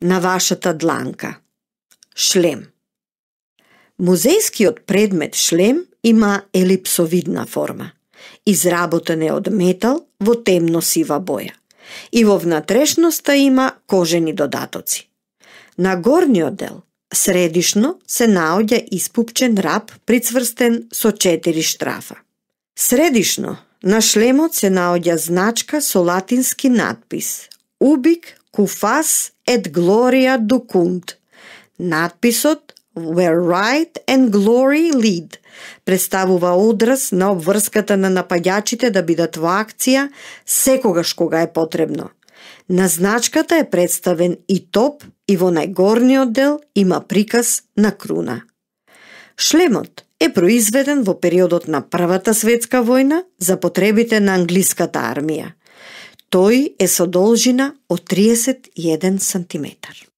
на вашата дланка. Шлем. Музејскиот предмет шлем има елипсовидна форма. Изработен е од метал во темно-сива боја и во внатрешноста има кожени додатоци. На горниот дел, средишно, се наоѓа испупчен рап прицврстен со 4 штрафа. Средишно на шлемот се наоѓа значка со латински надпис Ubic Cufas et Gloria Ducunt. Надписот Where Right and Glory Lead представува одраз на обврската на напаѓачите да бидат во акција секогаш кога е потребно. На значката е представен и топ и во најгорниот дел има приказ на круна. Шлемот е произведен во периодот на Првата светска војна за потребите на англиската армија. Тој е со должина од 31 сантиметар.